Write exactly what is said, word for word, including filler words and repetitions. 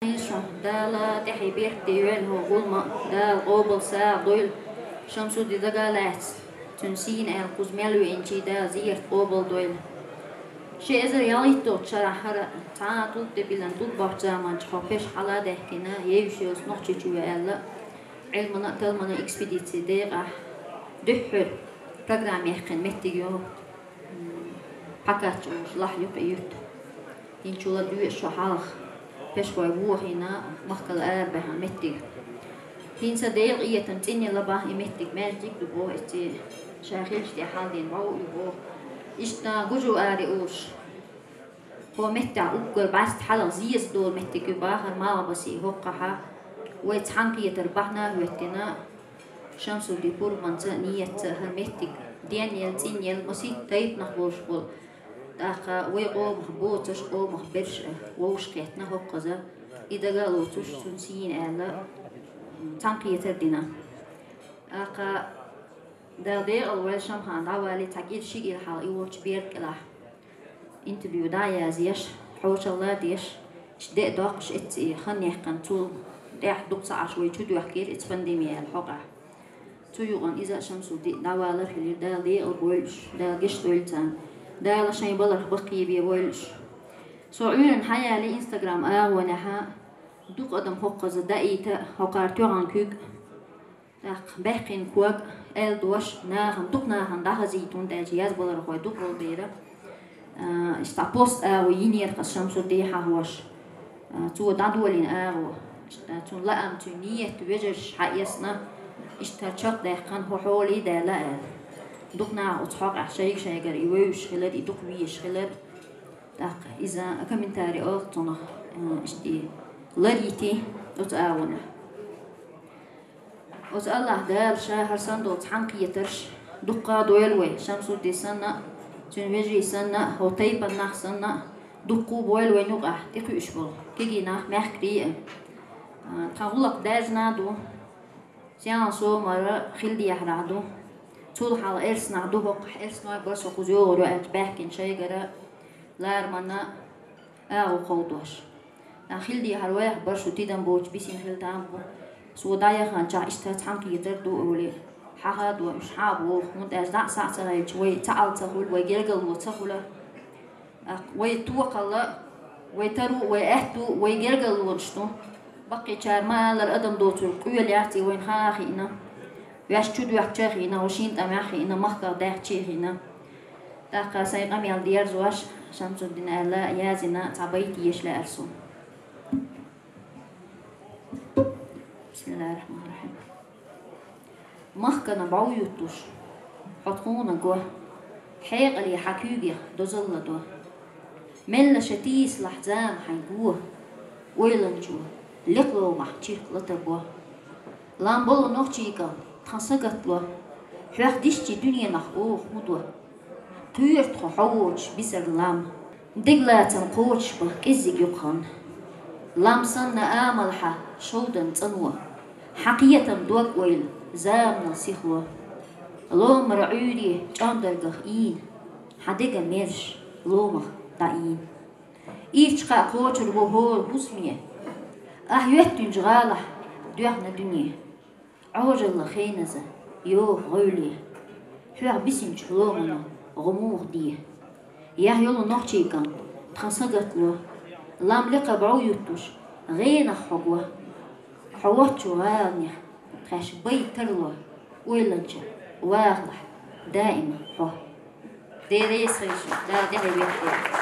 Шу Дала тӀехье бертте йойла хьо гулма, Дала къобал сагӀа дойла. Шамсудди дага лаьцна, цуьнан сийна аьлла кхуза мел веанчий Дала зерат къобал дойла. Ши эзар ялхитталгӀачу шарахь хӀара цхьа а тӀулг тӀе биллина, тӀулг бохучу заманчохь хьо пеш хьала а даьхкина, евзаш йолу Нохчийчу ве аьлла, Ӏилмана а, талламана а экспедицин декъехь дуьххьара программа яьккхина меттиг ю. Хьакхаччалц лахь юкъа юьрту. ХӀинца ладоьгӀуш шо хьалха пешхой вохийна, махкал арабаьхьна меттиг. ХӀинца Делан къинхетамца цӀинъелла боху и меттиг, маьждиг а ду боху, эцци ша хилча тӀе хьалдина вовъю боху. Иштта гужу ари уьш. Кхо меттехь уггар бӀаьста хьалха зеза долу меттиг ю бахара малхбасе хӀоккхахьа. Вай цхьаьнакхетар бахьана а хӀоьттина, Шамсудди пурбанца а, ниятца а хӀара меттиг денъелла, цӀинъелла, масийтта тайпанах болуш болу. ТӀаккха вай къомах боцурш, къомах берш а вовшахкхетта хӀокхуза. И дага а лоцуш, цуьнан сийна аьлла, цхьаьнакхетар дина. ТӀаккха Дала декъала войла, Шамхана дӀаваллий, цхьа кӀира-ши кӀира хьалха и волчу берда кӀелахь интервью дӀа а язъеш, хьошалла а деш, иштта де а доккхуш, эцци хан яьккхина, цул тӀаьхьа дукха ца Ӏаш вай чу доьхкира иза пандеми аьлла хьокъехь. Цу юкъана иза а, Шамсудди а дӀавалар хилира, Дала декъала бойла уьш, Дала гечдойла царна, Дала шайн баларх баккхийбе войла уьш. Со Ӏуьйранна хьаялий Instagram агӀонехьа, дукха адам хӀокхуза даийта а, хӀокхара тоьхна куьг а, тӀаккха баьккхина ког а, аьлла дош а, нахана, дукха нахана дӀахазийта, хӀунда аьлча язбалархой дукха болу дера. А, иштта цхьа пост агӀо йинера-кх аса Шамсудди хьахош. А, цо дӀадолийна агӀо. Иштта цуьнан лаам, цуьнан ният вежарша хьаэцна, иштта чекхдаьккхина, хӀокху хьоле а даьлла аьлла. Дукха наха оцу хьокъехь шайга-шайгара и вевзаш хилар, и дукха везаш хилар. ТӀаккха иза комментарий олу цунах, а, иштта ларйитий оцу агӀонехь. Оцу АллахӀ Дала Ша хӀара санна долу цхьаьнакхетарш дуккха а дойла вай, Шамсудди санна а, цуьнан вежарий санна а, хӀокху тайпанан нах санна а, дуккха а бойла вайн юкъахь тӀекхуьуш болу кегий нах, мехкарий а. А, тхан гӀуллакх даьржина а ду, Сиалан сомара хила дехьарехь ду. Цул хьалха эрсанах ду, хӀокхахь эрсаной а бара, со кхуза йогӀур ю аьлча, баьхкина шайгара лараманна агӀо кховдош. Нах хила дехьара вайх бара, шу тидам боцуш бисина хила там бу. Со дӀаяханчохь иштта цхьаьнакхетар ду олий, хьаха а до, уьш хьа а боху, хӀунда аьлча дӀа а, схьа а ца хилча, вай цхьаалла ца хуьлу, вай гергарло ца хуьлу. ТӀаккха вай токхалла, вай таро, вай аьтту, вай гергарлонаш ду. Баккхийчара ма-аллара, адам доцург къоьлла яц и, вайна хаа а хиъна. Ваьш чу доьхкича а хиъна, вай шина тӀамехь а хиъна, махках даьхча а хиъна. ТӀаккха сайн къамел дерзош, Шамсуддина аьлла, язйина цхьа байт еша лаьара суна. Бисмиллахир-рахманир-рахим. Махкана бӀов юттуш, хьо тхуна го, хьекъале хьан куьйгех дозалла до. Мелла ша тийсалахь зама хьайн го, ойланчо лекха ломахь чиркх лата бо. Лам болу нохчий кӀант, тхан сагатдало, хьох дисчи дуьненахь оха хӀун до? Кхоьру тхо хьо воцуш бисар лам. Дег лацам кхочуш бан кӀеззиг юккъехь. Лам санна амал хьан шовдан цӀано. Хьан кхетам дог-ойла заманал сихло. Ломара Ӏуьйре чӀондаргах ийна, хьан деган мерзаш ломах дӀаийна. Ирча кхаъ кхочур ву хӀора хӀусаме. Ахь йоьттинчу гӀалахь доьхна дуьне. Ӏожалла хеназа йогӀу гӀовле, хьох бисинчу ломана гӀо муха де? Яхь йолу нохчий кӀант, тхан сагатдало, лам лекха бӀов юттуш, гӀенах хьо го. Хьо воцчу гӀаланехь тхаьш бай тарло, ойланча вахалахь даима хьо. Дера эсхайша, Дала тӀаьхье вехкера.